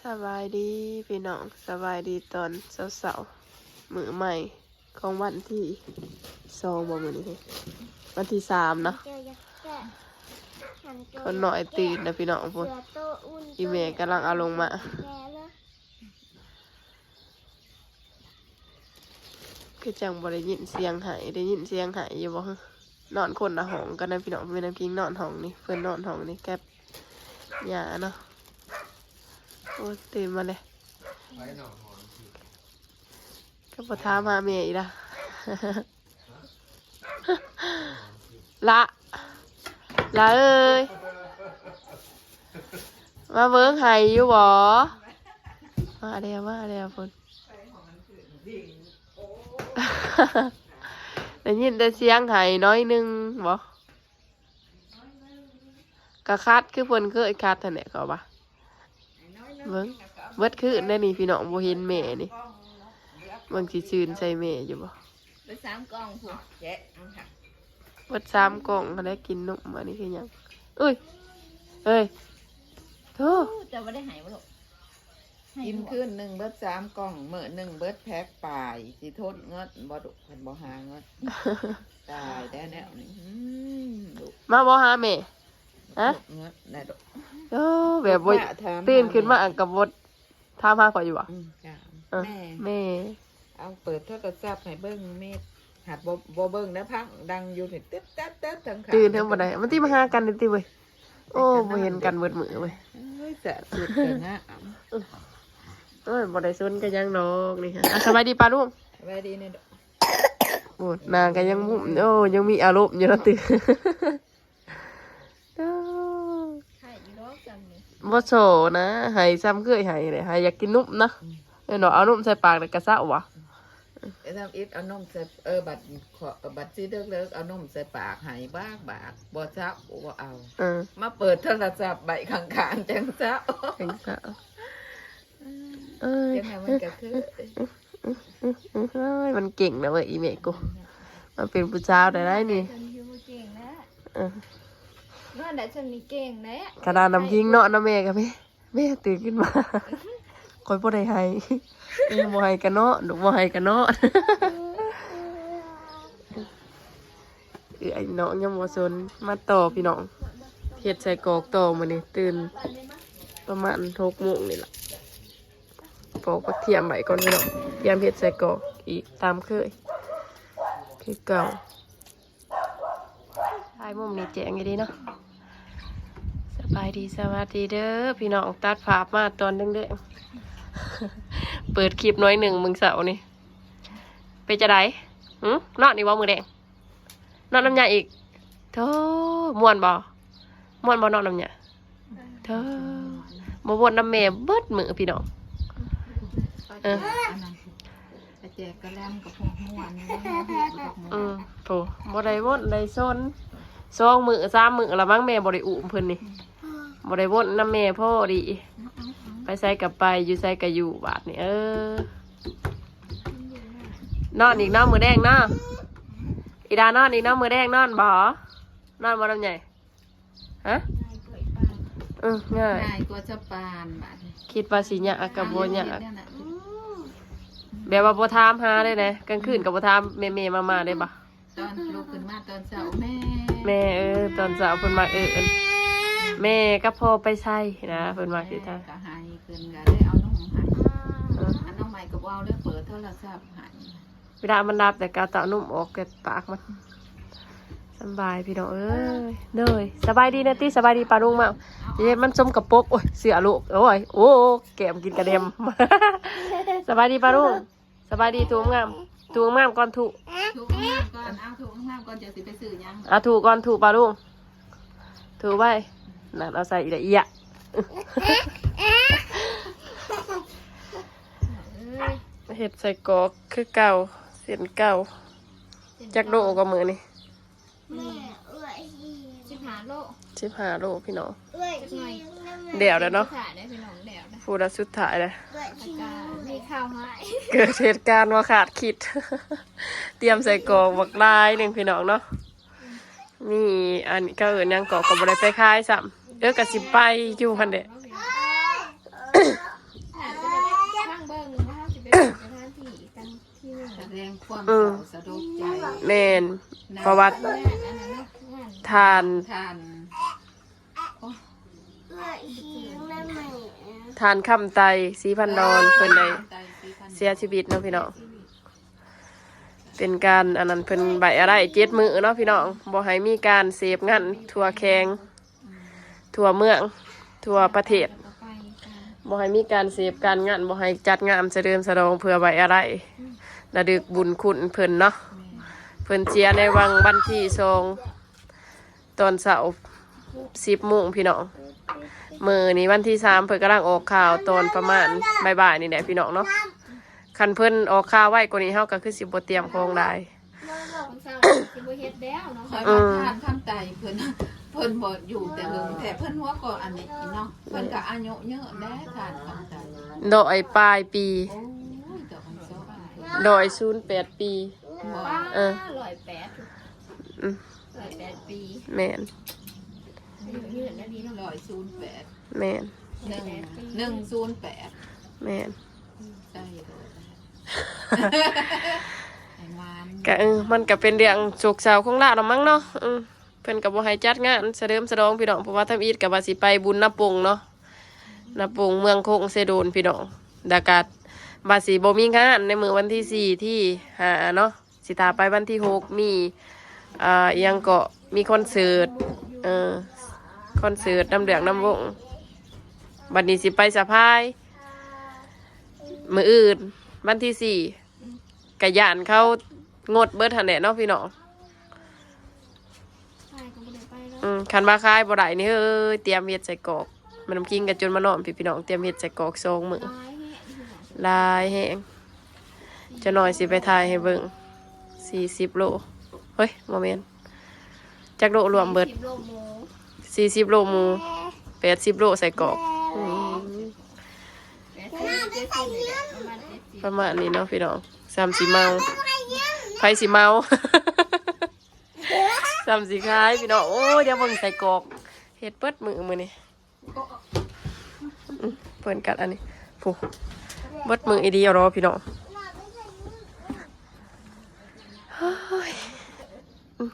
ສະບາຍດີພີ່ນ້ອງ ສະບາຍດີຕອນເຊົ້າໆ ມື້ໃໝ່ຂອງວັນທີສອງບໍ່ ມື້ນີ້ ວັນທີສາມເນາະ. ຄົນນ້ອຍຕື່ນນະພີ່ນ້ອງພຸ້ນ ອີ່ແມ່ກຳລັງເອົາລົງມາ. ຄືຈັ່ງບໍ່ໄດ້ຍິນສຽງໄຫ້ ໄດ້ຍິນສຽງໄຫ້ຢູ່ບໍ່? ນອນຄົນລະຫ້ອງກັນນະພີ່ນ້ອງ ແມ່ນ້ຳຄິງນອນຫ້ອງນີ້ ເພິ່ນນອນຫ້ອງນີ້ກັບຍ່າເນາະ. ໂອ້ຍ ຕື່ນມາແລ້ວ ກໍບໍ່ຖາມຫາແມ່ອີກລະ. ລະ ລະເອີຍ ມາເບິ່ງໄຫ້ຢູ່ບໍ່? ມາແລ້ວ ມາແລ້ວພຸ້ນ ໄດ້ຍິນແຕ່ສຽງໄຫ້ໜ້ອຍໜຶ່ງບໍ່? ກະຄັດຄືເພິ່ນເຄີຍຄັດຫັ້ນແຫຼະ ເຂົາວ່າ. ເບິ່ງ ເບິດຄືນໄດ໋ນີ້ພີ່ນ້ອງ ບໍ່ເຫັນແມ່ນີ້. ເບິ່ງຊິຊືນໃສ່ແມ່ຢູ່ບໍ່? ເບິດສາມກ່ອງພຸ້ນ ແຈະເອົາ ເບິດສາມກ່ອງຫັ້ນແຫຼະ ກິນນົມ. ອັນນີ້ຄືຫຍັງ? ເອີຍ ເອີຍ ໂທ້ ເຈົ້າບໍ່ໄດ້ໃຫ້ບໍ່ລູກ? ກິນຄືນໜຶ່ງເບິດສາມກ່ອງ ມື້ໜຶ່ງເບິດແພັກປາຍ ຊິທົນເງິນບໍ່ລູກ ຄັນບໍ່ຫາເງິນ? ຕາຍແລ້ວແນວນີ້ ອືມ ລູກ ມາບໍ່ຫາແມ່? ຮະ? ເງິນໄດ້ດອກ. ໂອ້ ແບບບໍ່ ຝາກຖາມ ຕື່ນຂຶ້ນມາ ຫາແມ່ ກໍບໍ່ຖາມຫາຂ້ອຍຢູ່ບໍ່? ອືມ ຖາມ ເອີ ແມ່ ແມ່ ເອົາເປີດໂທລະສັບໃຫ້ເບິ່ງ ແມ່ ຫາກບໍ່ ບໍ່ເບິ່ງນະ ພັງດັງຢູ່ນີ້ ຕຶບຕັບຕັບທາງຂ້າງ. ຕື່ນເທິງບໍ່ໄດ້ ມັນຕິມາຫາກັນນີ້ຕິເວີຍ. ໂອ້ ບໍ່ເຫັນກັນເບິດມື້ເວີຍ. ເອີຍ ສະສຸດກໍງາມ. ໂອ້ຍ ບໍ່ໄດ້ສົນກັນຫຍັງດອກນີ້. ອ່ະ ສະບາຍດີປ້າລຸງ. ສະບາຍດີແນ່ດອກ. ໂອ້ ນາງກໍຍັງມຸ້ມ ໂອ້ ຍັງມີອາລົມຢູ່ເນາະຕິ. ໄຫ້ຢູ່ດອກຊ່ຳນີ້ ບໍ່ໂຊນະ ໄຫ້ຊ່ຳເຄີຍໄຫ້ແຫຼະ ໄຫ້ຢາກກິນນົມນະ. ອືມ ເອີ ເນາະ ເອົານົມໃສ່ປາກແລ້ວກະເຊົາຫວາ? ອືມ ແລ້ວທຳອິດເອົານົມໃສ່ ເອີ ບັດ ເອີ ບັດຊິເລິກໆ ເອົານົມໃສ່ປາກໄຫ້ບາກໆ ບໍ່ເຊົາ ບໍ່ເອົາ. ເອີ ມາເປີດໂທລະສັບໃບຂ້າງໆ ຈັ່ງເຊົາ ຈັ່ງເຊົາ. ເອີຍ ຈັ່ງໃດມັນກໍຄື ເອີຍ ມັນເກັ່ງນະເວີຍ ອີແມ່ກູ ມາເປັນຜູ້ສາວໄດ້ໄດ໋ນີ້. ເອີ ນອນໄດ້ຊ່ຳນີ້ເກັ່ງແລ້ວ. ຂະໜາດນ້ຳຄິງເນາະ ນຳແມ່ກໍແມ່ ແມ່ຕື່ນຂຶ້ນມາ ຂ້ອຍບໍ່ໄດ້ໄຫ້ ເອີ ບໍ່ໄຫ້ກໍນອນ ລູກ ບໍ່ໄຫ້ກໍນອນ. ເອື້ອຍນ້ອງຍັງບໍ່ສົນ ມາຕໍ່ພີ່ນ້ອງ ເຮັດໄສ້ກອກຕໍ່ມື້ນີ້ ຕື່ນປະມານຫົກໂມງນີ້ລະ ປອກຜັກທຽມໄວ້ກ່ອນພີ່ນ້ອງ ກຽມເຮັດໄສ້ກອກອີກຕາມເຄີຍຄືເກົ່າ. ຖ່າຍມຸມນີ້ແຈ້ງຢູ່ເດເນາະ. ສະບາຍດີ ສະຫວັດດີເດີພີ່ນ້ອງ ຕັດພາບມາຕອນແດງໆ ເປີດຄລິບໜ້ອຍໜຶ່ງມື້ເຊົ້ານີ້. ເປັນຈັ່ງໃດ? ຫື? ນອນອີກບໍ່ມື້ແລງ? ນອນນຳຍາອີກ? ໂທ້ ມ່ວນບໍ່? ມ່ວນບໍ່ນອນນຳຍາ? ໂທ້ ບໍ່ວົນນຳແມ່ເບິດມື້ພີ່ນ້ອງ. ເອີ ກະແຈກກະແລມກະພວກມ່ວນ ອືມ ໂທ້ ບໍ່ໄດ້ວົນໄດ້ຊົນ ສອງມື້ສາມມື້ລະມັ້ງ ແມ່ບໍ່ໄດ້ອຸ້ມເພິ່ນນີ້. ບໍ່ໄດ້ວົນນຳແມ່ພໍດີ ໄປໃສກະໄປ ຢູ່ໃສກະຢູ່ບາດນີ້. ເອີ ນອນອີກເນາະ ມື້ແລງເນາະ ອີດາ ນອນອີກເນາະ ມື້ແລງນອນບໍ່? ນອນບໍ່ ນ້ຳໃຫຍ່? ຮະ? ເອີ ງ່າຍ ງ່າຍກວ່າສະປານບາດນີ້. ຄິດວ່າຊິຍາກກະບໍ່ຍາກ ແບບວ່າບໍ່ຖາມຫາເລີຍນະ ກາງຄືນກະບໍ່ຖາມແມ່ໆ ມາໆ ໄດ້ບໍ່? ຕອນລຸກຂຶ້ນມາຕອນເຊົ້າ ແມ່ ແມ່ ເອີ ຕອນເຊົ້າເພິ່ນມາເອີ້ນ ແມ່ກັບພໍ່ໄປໃສນະ ເພິ່ນວ່າຊິຖາມ. ກະໃຫ້ເພິ່ນກະໄດ້ເອົານົມໃຫ້ ເອີ ອັນນ້ອງໃໝ່ກະບໍ່ເອົາເລີຍ ເປີດໂທລະສັບໃຫ້. ເວລາມັນຫຼັບແຕ່ກະເອົາເຕົ້ານົມອອກແຕ່ປາກມັນ. ສຳບາຍພີ່ນ້ອງເອີຍ ໂດຍ ສະບາຍດີແນ່ຕິ ສະບາຍດີປ້າລຸງມາ. ເຮັດມັນສົກກະປົກ ໂອ້ຍ ເສື້ອລູກ ໂອ້ຍ ໂອ້ ແກ້ມກິນກະແດມ. ສະບາຍດີປ້າລຸງ. ສະບາຍດີ ຖູງາມ ຖູງາມກ່ອນ ຖູ ຖູງາມກ່ອນ ເອົາຖູງາມກ່ອນ ຈັ່ງຊິໄປຊື້ຫຍັງ. ເອົາຖູກ່ອນ ຖູປ້າລຸງ ຖູໄວ້. ນັ້ນ ເອົາໃສ່ອີກແລ້ວ ເອຍ ເຮັດໄສ້ກອກຄືເກົ່າ ເຊັ່ນເກົ່າ. ຈັກໂລກວ່າມື້ນີ້? ແມ່ ເອື້ອຍ ສິບຫ້າໂລ ສິບຫ້າໂລພີ່ນ້ອງ. ເອື້ອຍ ແລ້ວແລ້ວເນາະ ຜູ້ລະສຸດທ້າຍແລ້ວ. ແລ້ວກະມີຂ່າວຮ້າຍ ເກີດເຫດການບໍ່ຄາດຄິດ ຕຽມໃສ່ກອກບັກຫຼາຍໜຶ່ງພີ່ນ້ອງເນາະ. ມີອັນ ເຂົາເອີ້ນຫຍັງເກາະ ກະບໍ່ໄດ້ໄປຂາຍຊ້ຳ. ເອີ ກະຊິໄປຢູ່ຫັ້ນແຫຼະ. ແສດງຄວາມເສົ້າສະດົກໃຈ ແມ່ນ ເພາະວ່າທ່ານ ທ່ານ ທ່ານຄຳໄຕ ສີພັນດອນ ເພິ່ນໄດ້ເສຍຊີວິດເນາະພີ່ນ້ອງ. ເປັນການອັນນັ້ນ ເພິ່ນໄວ້ອາໄລເຈັດມື້ເນາະພີ່ນ້ອງ ບໍ່ໃຫ້ມີການເສບງັນທົ່ວແຂວງ ທົ່ວເມືອງ ທົ່ວປະເທດ ບໍ່ໃຫ້ມີການເສບການງັນ ບໍ່ໃຫ້ຈັດງານສະເຫຼີມສະຫຼອງເພື່ອໄວ້ອາໄລລະລຶກບຸນຄຸນເພິ່ນເນາະ. ເພິ່ນເສຍໃນວັນ ວັນທີສອງ ຕອນເຊົ້າສິບໂມງພີ່ນ້ອງ. ມື້ນີ້ວັນທີສາມ ເພິ່ນກຳລັງອອກຂ່າວຕອນປະມານບ່າຍໆນີ້ແຫຼະພີ່ນ້ອງເນາະ. ຄັນເພິ່ນອອກຂ່າວໄວກວ່ານີ້ ເຮົາກໍຄືຊິບໍ່ຕຽມຂອງຫຼາຍ. ເຮົາເຊົ້າຊິບໍ່ເຮັດແລ້ວເນາະ. ຂ້ອຍວ່າ ອືມ ທ່ານຄຳໄຕເພິ່ນ ເພິ່ນບໍ່ຢູ່ແຕ່ເຫິງແທ້ ເພິ່ນຫົວກໍອັນນີ້ເນາະ ເພິ່ນກໍອາຍຸເຍອະແລ້ວ ທ່ານຄຳໄຕ ຮ້ອຍປາຍປີ. ໂອ້ຍ ເຈົ້າຂອງເຈົ້າ ຮ້ອຍສູນແປດປີ. ບໍ່ ເອີ ຮ້ອຍແປດ ອືມ ຮ້ອຍແປດປີ ແມ່ນ ອາຍຸຍືນອີ່ຫຼີເນາະ ຮ້ອຍສູນແປດ ແມ່ນ ໜຶ່ງ ໜຶ່ງສູນແປດ ແມ່ນ ໃສ່ໂດດ ໃຫ້ຫວານ ກະ ເອີ ມັນກະເປັນເລື່ອງໂສກເສົ້າຂອງລາວລະມັ້ງເນາະ. ເອີ ເພິ່ນກະບໍ່ໃຫ້ຈັດງານສະເຫຼີມສະຫຼອງພີ່ນ້ອງ ເພາະວ່າທຳອິດກະວ່າຊິໄປບຸນນາປົງເນາະ ນາປົງເມືອງຄົງເຊໂດນພີ່ນ້ອງ ລະກະວ່າຊິບໍ່ມີງານໃນມື້ວັນທີສີ່ ທີຫ້າເນາະ. ຊິຖ້າໄປວັນທີຫົກ ມີ ອ່າ ອີ່ຫຍັງເກາະ ມີຄອນເສີດ ເອີ ຄອນເສີດນຳເລື່ອງນຳວົງ. ບັດນີ້ຊິໄປສະພາຍ ມື້ອື່ນວັນທີສີ່ ກະຢ້ານເຂົາງົດເບິດຫັ້ນແຫຼະເນາະພີ່ນ້ອງ. ອືມ ຄັນວ່າຂາຍບໍ່ໄດ້ນີ້ ເຮີ້ຍ ຕຽມເຮັດໄສ້ກອກ. ແມ່ນ້ຳຄິງກໍຈົນມານອນພີ້ພີ່ນ້ອງ ຕຽມເຮັດໄສ້ກອກສອງມື້ ຫຼາຍແຮງ. ຈັກໜ້ອຍຊິໄປຖ່າຍໃຫ້ເບິ່ງ ສີ່ສິບໂລ ເຮີ້ຍ ບໍ່ແມ່ນ ຈັກໂລລວມເບິດ ສີ່ສິບໂລໝູ ແປດສິບໂລໄສ້ກອກ. ອືມ ປະມານນີ້ເນາະພີ່ນ້ອງ ສ່ຳຊິເມົາ ໃຜຊິເມົາ ສ່ຳຊິຂາຍພີ່ນ້ອງ. ໂອ້ຍ ດຽວເບິ່ງໄສ້ກອກ ເຮັດເບິດມື້ມື້ນີ້. ອືມ ເພິ່ນກັດອັນນີ້ ຜູ້ ເບິດມື້ອີ່ດີເອົາເນາະພີ່ນ້ອງ. ໂອ້ຍ ອືມ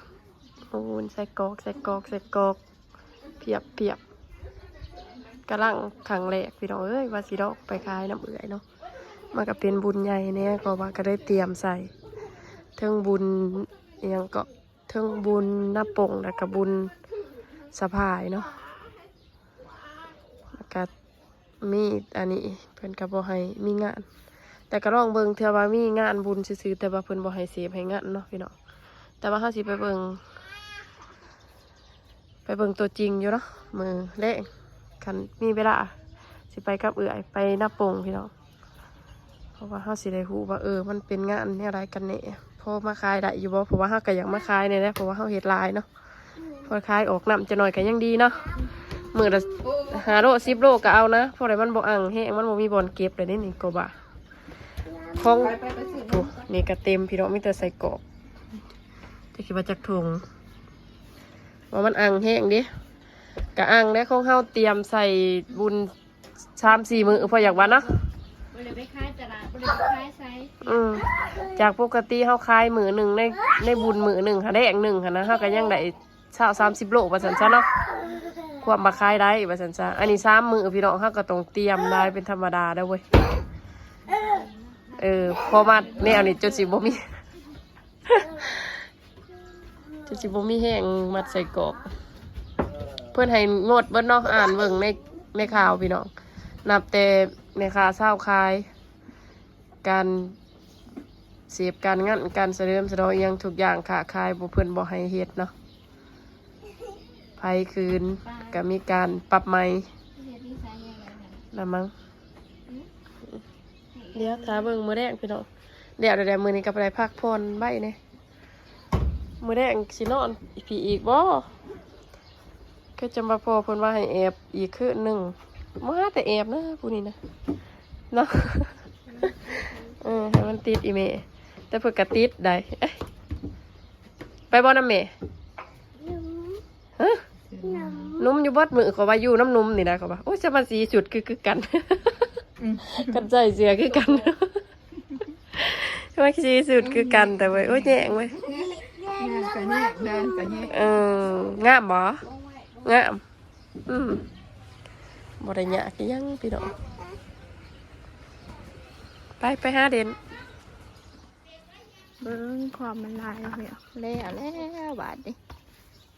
ໂອ້ຍ ໄສ້ກອກ ໄສ້ກອກ ໄສ້ກອກ ພຽບ ພຽບ ກຳລັງຄັ້ງແລກພີ່ນ້ອງເອີຍ ວ່າຊິລອກໄປຂາຍນຳເອື້ອຍເນາະ. ມັນກໍເປັນບຸນໃຫຍ່ແດ່ ເພາະວ່າກໍໄດ້ຕຽມໃສ່ ເທິງບຸນ ອີ່ຫຍັງເກາະ ເທິງບຸນນາປົງ ແລ້ວກໍບຸນສະພາຍເນາະ. ແລ້ວກະມີອັນນີ້ ເພິ່ນກະບໍ່ໃຫ້ມີງານ ແຕ່ກະລອງເບິ່ງ ເທື່ອວ່າມີງານບຸນຊື່ໆ ແຕ່ວ່າເພິ່ນບໍ່ໃຫ້ເສບໃຫ້ງັນເນາະພີ່ນ້ອງ. ແຕ່ວ່າເຮົາຊິໄປເບິ່ງ ໄປເບິ່ງຕົວຈິງຢູ່ເນາະ ມື້ແລງ ຄັນມີເວລາຊິໄປກັບເອື້ອຍໄປນາປົງພີ່ນ້ອງ. ເພາະວ່າເຮົາຊິໄດ້ຮູ້ວ່າ ເອີ ມັນເປັນງານແນວໃດກັນແນ່ ພໍມາຂາຍໄດ້ຢູ່ບໍ່? ເພາະວ່າເຮົາກໍຢາກມາຂາຍແນ່ແຫຼະ ເພາະວ່າເຮົາເຮັດຫຼາຍເນາະ ພໍຂາຍອອກນຳຈັກໜ້ອຍກໍຍັງດີເນາະ. ມື້ລະຫ້າໂລ ສິບໂລກໍເອົານະ ເພາະໄດ້ມັນບໍ່ອັ່ງແຮງ ມັນບໍ່ມີບ່ອນເກັບແລ້ວເດນີ້ ກໍວ່າຂອງ ໂອ້ ນີ້ກໍເຕັມພີ່ນ້ອງ ມີແຕ່ໄສ້ກອກ ຈັກຊິວ່າຈັກຖົງ ວ່າມັນອັ່ງແຮງເດ້. ກະອັ່ງແດ່ ຂອງເຮົາຕຽມໃສ່ບຸນສາມສີ່ມື້ ພໍຢາກວ່າເນາະ ບໍ່ໄດ້ໄປຂາຍຕະຫຼາດ ບໍ່ໄດ້ໄປຂາຍໃສ. ອືມ ຈາກປົກກະຕິເຮົາຂາຍມື້ໜຶ່ງ ໃນ ໃນບຸນມື້ໜຶ່ງຫັ້ນ ແລງໜຶ່ງຫັ້ນນະ ເຮົາກໍຍັງໄດ້ຊາວສາມສິບໂລວ່າຊັ້ນຊະເນາະ ຄວາມວ່າຂາຍໄດ້ວ່າຊັ້ນຊະ. ອັນນີ້ສາມມື້ພີ່ນ້ອງ ເຮົາກໍຕ້ອງຕຽມຫຼາຍເປັນທຳມະດາເດີເວີຍ. ເອີ ພໍມາແນວນີ້ຈົນຊິບໍ່ມີ ຈະຊິบ่มีแฮงมัดไส้กรอก เพิ่นให้งดเบิดเนาะ อ่านเบิ่งใน ในข่าวพี่น้อง นับแต่แม่ค้าชาวขาย การเสพการงัน การเฉลิมฉลองอิหยังทุกอย่าง ค้าขายบ่ เพิ่นบ่ให้เฮ็ดเนาะ ไผขืนก็มีการปรับใหม่ละมั้ง เดี๋ยวถ้าเบิ่งมื้อแลงพี่น้อง แล้ว แล้วมื้อนี้ก็ไปได้พักผ่อนไว้แหน่ มื้อแลงสินอนพี้อีกบ่ คือจั่งว่าพ่อเพิ่นว่าให้แอบอีกคืนหนึ่ง มาแต่แอบนะผู้นี้นะ เนาะ เออ ให้มันติดอีแม่ แต่เพิ่นก็ติดได้ เอ๊ะ ไปบ่นำแม่ ฮะ หนุ่มอยู่เบิดมื้อ เขาว่าอยู่นำหนุ่มนี่นะ เขาว่า โอ้ย สมาสีสุดคือ คือกัน อืม กันใส่เสื้อคือกัน อืม ວ່າຊິສູດຄືກັນແຕ່ເວີ້ຍ ໂອ້ຍ ແຍງເວີ້ຍ ງາມກະແຍງ ງາມກະແຍງ ເອີ ງາມບໍ່? ງາມ ອືມ ບໍ່ໄດ້ຍາກອີ່ຫຍັງພີ່ນ້ອງ ໄປ ໄປຫາເຫຼັ້ນ ເບິ່ງຄວາມມັນຫຼາຍແລ້ວ ແລ້ວ ແລ້ວບາດນີ້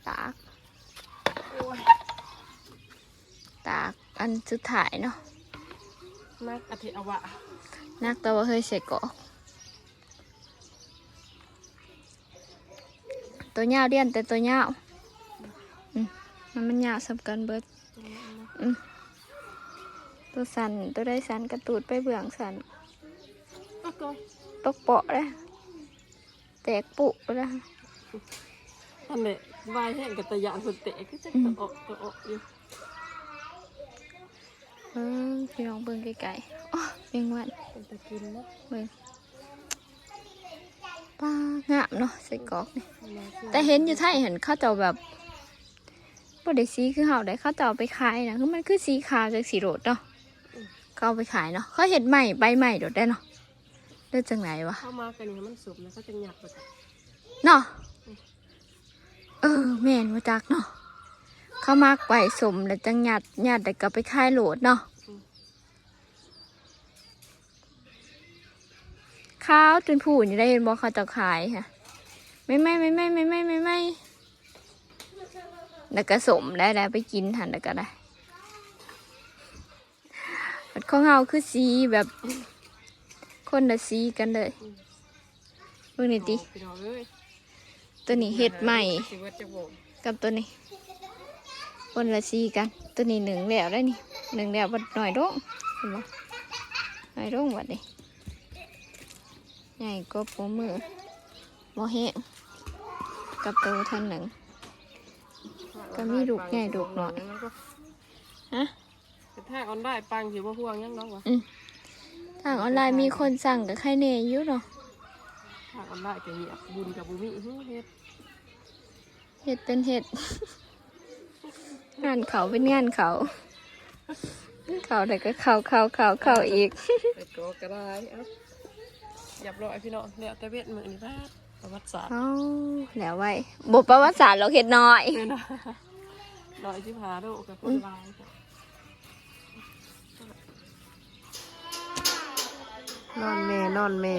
ຕາກ ຕາກອັນສຸດທ້າຍເນາະ ໜັກອະທິອະວະ ໜັກແຕ່ວ່າເຮີ້ຍ ໃສ່ກອກ ໂຕຍາວ ລ້ຽນແຕ່ໂຕຍາວ ອືມ ມັນ ມັນຍາວສ່ຳກັນເບິດ ອືມ ໂຕສັ້ນ ໂຕໃດສັ້ນກະຕູດໄປເບື້ອງສັ້ນ ຕົກເປາະເດ້ ແຕກປຸແລ້ວ ຫັ້ນແຫຼະ ວາຍແຮງກະຕາຢ້ານເພິ່ນແຕກ ຄືຈັກ ອືມ ຕະອອກຕະອອກຢູ່ ເບິ່ງພີ່ນ້ອງ ເບິ່ງໃກ້ໆ ໂອ້ ແມງວັນ ເປັນຕາກິນເນາະ ເບິ່ງ ປາ ງາມເນາະ ໃສ່ກອກນີ້ ແຕ່ເຫັນຢູ່ໄທຫັ້ນ ເຂົາເຈົ້າແບບ ບໍ່ໄດ້ສີຄືເຮົາໃດ ເຂົາເຈົ້າເອົາໄປຂາຍນະ ຄືມັນຄືສີຂາວຈັ່ງຊີ້ໂລດເນາະ ອືມ ເຂົາເອົາໄປຂາຍເນາະ ເຂົາເຮັດໄມ້ ໃບໄມ້ໂລດໄດ໋ເນາະ ຫຼືຈັ່ງໃດວະ ເຂົາມາກັນນີ້ມັນສຸກແລ້ວ ເຂົາຈັ່ງຍັດໄປ ເນາະ ເອີ ແມ່ນ ບໍ່ຈັກເນາະ ເຂົາໝັກໄວ້ສົ້ມແລ້ວຈັ່ງຍັດ ຍັດແລ້ວກໍໄປຂາຍໂລດເນາະ ອືມ ຂາວຈົນພູນຢູ່ໄດ໋ ເຫັນບໍ່ ເຂົາເຈົ້າຂາຍຫັ້ນ ໃໝ່ໆ ໃໝ່ໆ ໃໝ່ໆ ໃໝ່ໆ ແລ້ວກໍສົ້ມໄດ້ ໄດ້ໄປກິນຫັ້ນ ແລ້ວກໍໄດ້ ບັດຂອງເຮົາຄືສີແບບຄົນລະສີກັນເລີຍ ອືມ ເບິ່ງນີ້ຕິ ພີ່ນ້ອງເອີຍ ໂຕນີ້ເຮັດໃໝ່ ຊິເບິດຈັກໂມງ ກັບໂຕນີ້ ຄົນລະສີກັນ ໂຕນີ້ໜຶ້ງແລ້ວໄດ໋ນີ້ ໜຶ້ງແລ້ວບັດໜ້ອຍລົງ ເຫັນບໍ່ ໜ້ອຍລົງບັດນີ້ ໃຫຍ່ກວ່າໂປ້ມື ບໍ່ແຮງ ກັບໂຕທັນໜຶ້ງ ກໍມີລູກໃຫຍ່ລູກນ້ອຍ ຮະ? ທາງອອນລາຍປັງຊິບໍ່ຫ່ວງຫຍັງດອກວ່າ ອືມ ທາງອອນລາຍມີຄົນສັ່ງກໍໄຄແດ່ຢູ່ເນາະ ທາງອອນລາຍກໍງຽບ ບຸນກໍບໍ່ມີ ຫື ເຮັດ ເຮັດເປັນເຮັດ ງານເຂົາເປັນງານເຂົາ ເຂົາແລ້ວກໍເຂົາ ເຂົາ ເຂົາ ເຂົາອີກ ເປັນກໍກໍໄດ້ ເອົາ ຮຽບຮ້ອຍພີ່ນ້ອງ ແລ້ວແຕ່ເວັນມື້ນີ້ ປາດ ປະຫວັດສາດ ເອົາ ແລ້ວໄວ ບໍ່ປະຫວັດສາດດອກ ເຮັດນ້ອຍ ເຮັດນ້ອຍ ຮ້ອຍສິບຫ້າໂລ ກໍບໍ່ຫຼາຍ ນອນແມ່ ນອນແມ່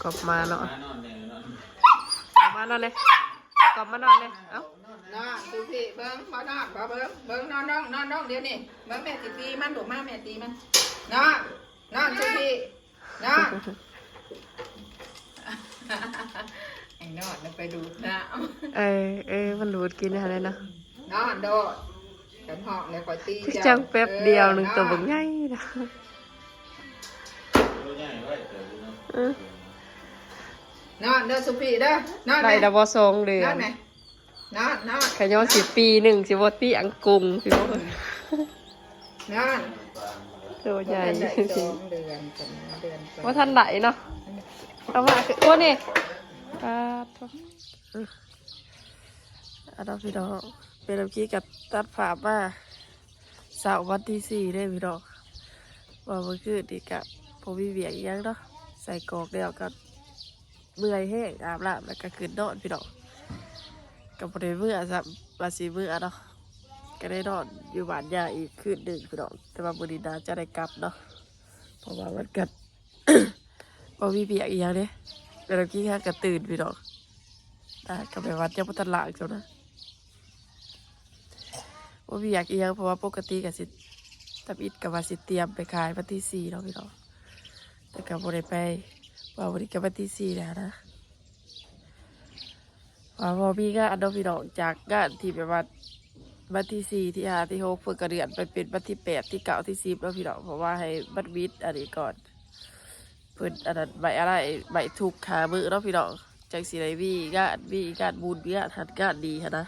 ກອບມາເນາະ ກອບມານອນແດ່ ກອບມານອນແດ່ ເອົ້າ ນອນ ສຸພີ ເບິ່ງ ບໍ່ນອນ ບໍ່ເບິ່ງ ເບິ່ງ ນອນລົງ ນອນລົງ ດຽວນີ້ ເບິ່ງ ແມ່ຊິຕີມັນ ລູກມາ ແມ່ຕີມັນ ນອນ ນອນ ສຸພີ ນອນ ໃຫ້ນອນແລ້ວໄປດູດນ້ຳ ເອີ ເອີ ມັນດູດກິນຫັ້ນແຫຼະເນາະ ນອນໂດດ ກັນຮ້ອງແລ້ວຂ້ອຍຕີ ຄື ເຈົ້າ ຈັ່ງແປັບດຽວໜຶ່ງ ເອີ ໂຕບັກໃຫຍ່ນະ ນອນ ເອີ ນອນເດີສຸພີເດີ ນອນ ໄດ້ແລ້ວບໍ່ ສອງເດືອນ ນອນແມ່ ນອນ ນອນ ຂະຍ້ອນຊິປີໜຶ່ງ ຊິບໍ່ຕີອັງກຸງ ຊິບໍ່ ນອນ ໂຕໃຫຍ່ ບໍ່ທັນໄດ້ສອງເດືອນ ເດືອນກວ່າ ບໍ່ທັນໄດ້ເນາະ ອືມ ເອົາມາຄື ໂອ້ ນີ້ ປາດໂທ້ ອາດອກ ພີ່ນ້ອງ ແມ່ນຳກີກັບຕັດພາບມາເຊົ້າວັນທີສີ່ເດ້ພີ່ນ້ອງ ວ່າມື້ຄືນນີ້ກະບໍ່ມີວຽກອີ່ຫຍັງເນາະ ໃສ່ກອກແລ້ວກະເມື່ອຍແຮງ ອາບນ້ຳແລ້ວກະຂຶ້ນນອນພີ່ນ້ອງ ກະບໍ່ໄດ້ເມືອຊ້ຳ ວ່າຊິເມືອເນາະ ກະໄດ້ນອນຢູ່ບ້ານຍ່າອີກຄືນໜຶ່ງພີ່ນ້ອງ ແຕ່ວ່າມື້ນີ້ໜ້າຈະໄດ້ກັບເນາະ ເພາະວ່າມັນກະ ບໍ່ມີວຽກອີ່ຫຍັງເດ້ ແມ່ນຳກີຫາກະຕື່ນພີ່ນ້ອງ ຕາກະແມ່ວັດຍັງບໍ່ທັນລ້າງຊ້ຳນະ ບໍ່ມີວຽກອີ່ຫຍັງ ເພາະວ່າປົກກະຕິກະຊິ ທຳອິດກະວ່າຊິຕຽມໄປຂາຍວັນທີສີ່ເນາະພີ່ນ້ອງ ແຕ່ກະບໍ່ໄດ້ໄປ ວ່າມື້ນີ້ກະວັນທີສີ່ແລ້ວນະ ວ່າບໍ່ມີງານເນາະພີ່ນ້ອງ ຈາກງານທີ່ແບບວ່າວັນທີສີ່ ທີຫ້າ ທີຫົກ ເພິ່ນກະເລື່ອນໄປເປັນວັນທີແປດ ທີເກົ້າ ທີສິບເນາະພີ່ນ້ອງ ເພາະວ່າໃຫ້ມັນມິດອັນນີ້ກ່ອນ ເພິ່ນອັນນັ້ນ ໄວ້ອາໄລ ໄວ້ທຸກຫ້າມື້ເນາະພີ່ນ້ອງ ຈັ່ງຊິໄດ້ມີງານ ມີງານບຸນ ງານຫັ້ນງານນີ້ຫັ້ນນະ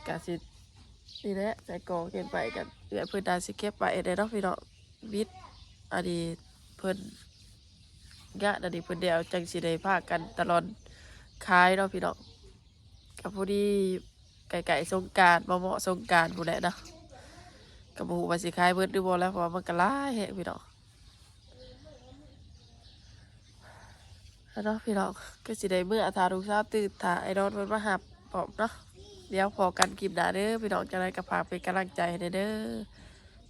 ກະຊິ ນີ້ແຫຼະ ໃສ່ກອງເກັບໄວ້ກັນ ເອື້ອຍເພິ່ນໜ້າຊິເກັບໄວ້ແດ່ເນາະພີ່ນ້ອງ ມິດ ອັນນີ້ເພິ່ນ ງານອັນນີ້ເພິ່ນແລ້ວ ຈັ່ງຊິໄດ້ພາກັນຕະຫຼອນຂາຍເນາະພີ່ນ້ອງ ກະພໍດີໃກ້ໆສົງການ ເໝາະໆສົງການພຸ້ນແຫຼະເນາະ ກະບໍ່ຮູ້ວ່າຊິຂາຍເບິດຫຼືບໍ່ແຫຼະ ເພາະວ່າມັນກະຫຼາຍແຮງພີ່ນ້ອງ. ແລ້ວເນາະພີ່ນ້ອງ ກໍຊິໄດ້ເມືອ ຖ້າລູກສາວຕື່ນ ຖ້າອ້າຍດອນເພິ່ນມາຮັບພ້ອມເນາະ. ດຽວພໍ້ກັນຄລິບໜ້າເດີພີ່ນ້ອງ ຈັ່ງໃດກໍຝາກເປັນກຳລັງໃຈໃຫ້ແດ່ເດີ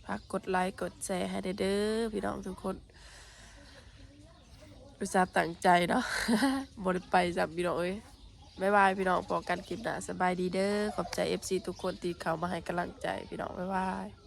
ຝາກກົດໄລກ໌ກົດແຊໃຫ້ແດ່ເດີພີ່ນ້ອງທຸກຄົນ. ອຸດສ່າຕັ້ງໃຈເນາະ ບໍ່ໄດ້ໄປຊ້ຳພີ່ນ້ອງເອີຍ. ບາຍບາຍພີ່ນ້ອງ ພໍ້ກັນຄລິບໜ້າ ສະບາຍດີເດີ. ຂອບໃຈເອັຟຊີທຸກຄົນທີ່ເຂົ້າມາໃຫ້ກຳລັງໃຈພີ່ນ້ອງ ບາຍບາຍ.